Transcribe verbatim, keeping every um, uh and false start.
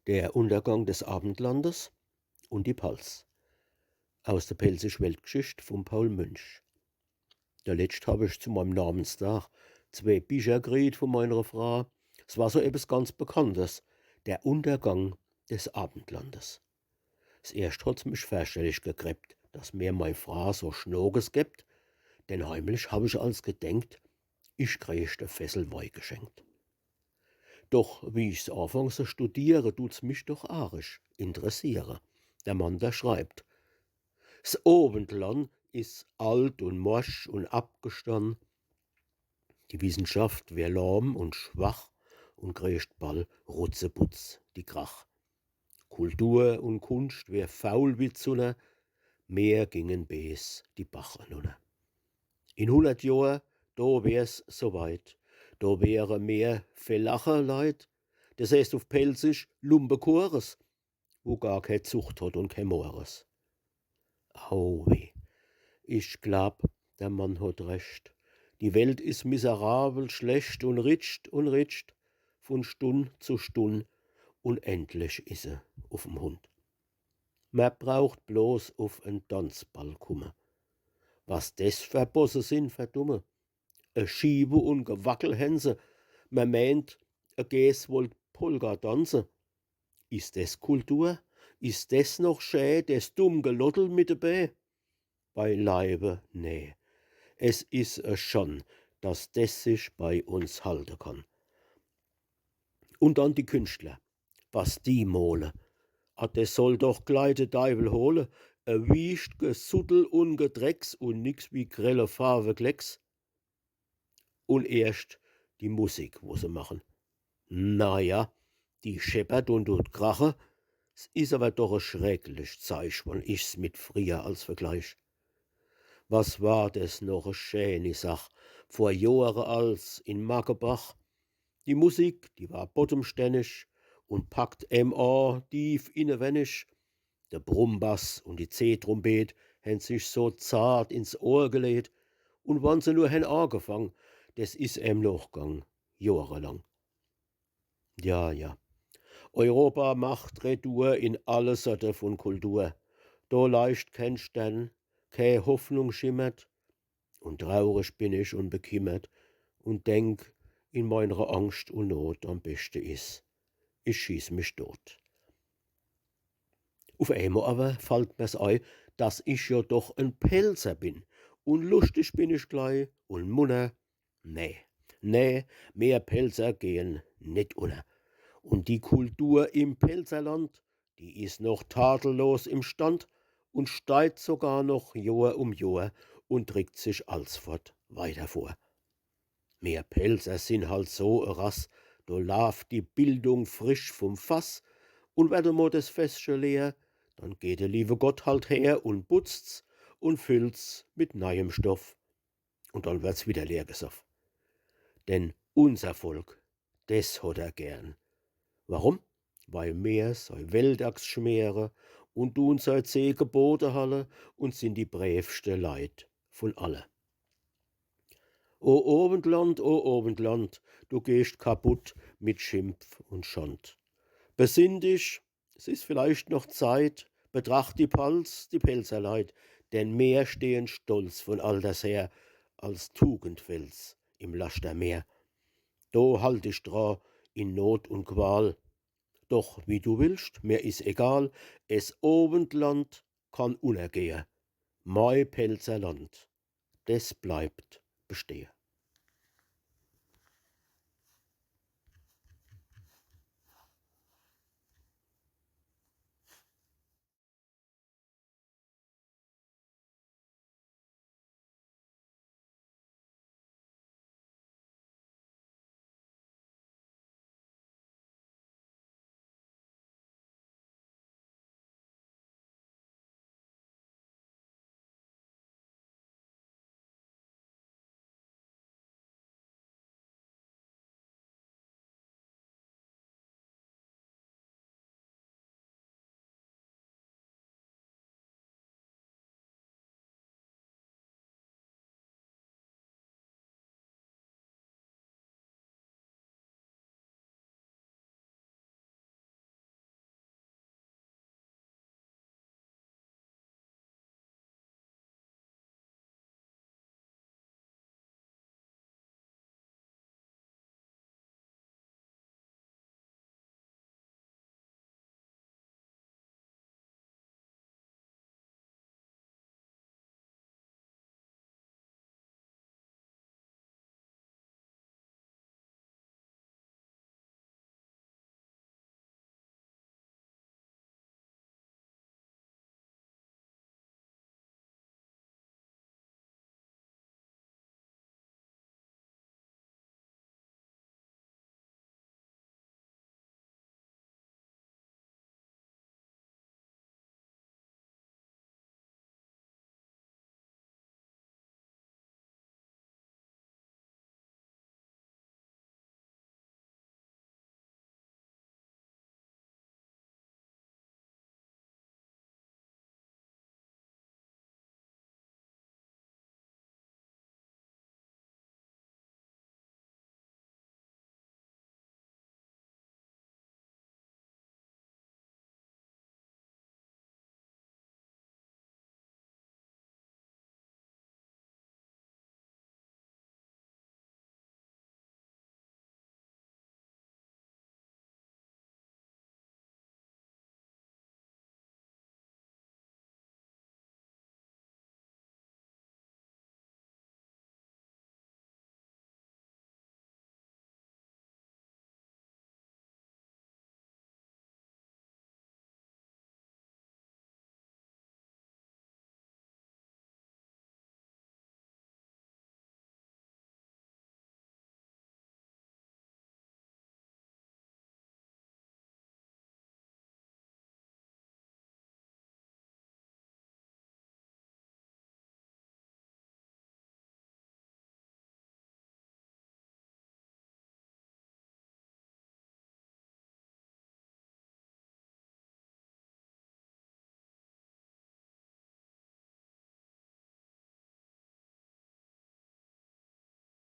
Der Untergang des Abendlandes und die Palz. Aus der Pälzisch Weltgeschicht vum Paul Münch. Doletscht hab ich zu meim Namensdag zwee Bicher kriet vun meiner Fra. S war so ebbes ganz Bekanntes, Der Untergang des Abendlandes. S erscht hat's mich ferchterlich gekreppt, dass mer mei Fra so Schnokes gebt, denn heimlich hab ich als gedenkt, ich kräg e Fässel Wei geschenkt. Doch wie ich's anfang se studiere, dut's mich doch arisch interessiere. Der Mann, der schreibt: S Owendland is alt un morsch un abgestann. Die Wissenschaft wär lahm un schwach un kräg bal rutzeputz die Krach. Kultur un Kunscht wär faul wie Zunner, mer gingen bees die Bach enunner. In hunnert Johr, do wär's so weit, do wäre mer Felache Leit, des heeßt uf Pälzisch Lumpekores, wo gar kee Zucht hot un kee Mores. Au weh, ich glaab, der Mann hot recht. Die Welt is miserabel schlecht un ritscht un ritscht vun Stunn zu Stunn un endlich is se uf'm Hund. Mer braucht bloß uf en Danzball kumme. Was des fer Bosse sin, fer dumme. E Schiebe un Gewackel hän se. Mer meent, e Gees wollt Polka danze. Is des Kultur? Is des noch schä, des dumm Gelottel mit de Bää? Beileibe nee. Es is e Schann, dass des sich bei uns halte kann. Un dann die Künschtler, was die mole. Ah, des soll doch glei de Deiwel hole. E wiescht Gesuddel un Gedrecks un nix wie grelle Farweklecks. Un erscht die Musik, wo se machen. Na ja, die scheppert un dut krache. S is awer doch e schrecklich Zeich, wann ich's mit frieher als vergleich. Was war des noch e schäni Sach, vor Johre als in Mackebach. Die Musik, die war bottemstännig un packt em a tief innewennig. De Brummbass un die C-Trompet hän sich so zart ins Ohr geleet, un wann se nur hän agefang, des is em nochgang, johrelang. Ja, ja. Europa macht Retour in alle Sorte vun Kultur. Do leicht kee Stern, kee Hoffnung schimmert, un traurig bin ich un bekimmert un denk in meiner Angscht un Not, am beschte is, ich schieß mich dot. Uf eemol awer fallt mer's ei, dass ich jo doch en Pälzer bin. Un luschtig bin ich glei un munner. Nee, nee, mer Pälzer gehen net unner. Un die Kultur im Pälzerland, die is noch tadellos im Stand un steigt sogar noch Johr um Johr un drickt sich alsfort weiter vor. Mer Pälzer sin halt so e Rass, do laaft die Bildung frisch vum Fass, un werd emol des Fässche leer, dann geht de liewe Gott halt her un putzt's un füllt's mit neiem Stoff. Un dann werd's wieder leer gesoff. Denn unser Volk, des hot er gern. Warum? Weil mer sei Weltachs schmeere un dun sei zeh Gebote halle un sin die brävste Leit vun alle. O Owendland, o Owendland, du gehst kaputt mit Schimpf un Schand. Besinn dich, s is vielleicht noch Zeit, betracht die Palz, die Pälzer Leit, denn mer stehen stolz vun alters her als Tugendfels im Laschtermeer. Do halt dich dra in Not un Qual. Doch wie du willst, mer is egal, es Owendland kann unnergehe. Mei Pälzer Land, des bleibt bestehe.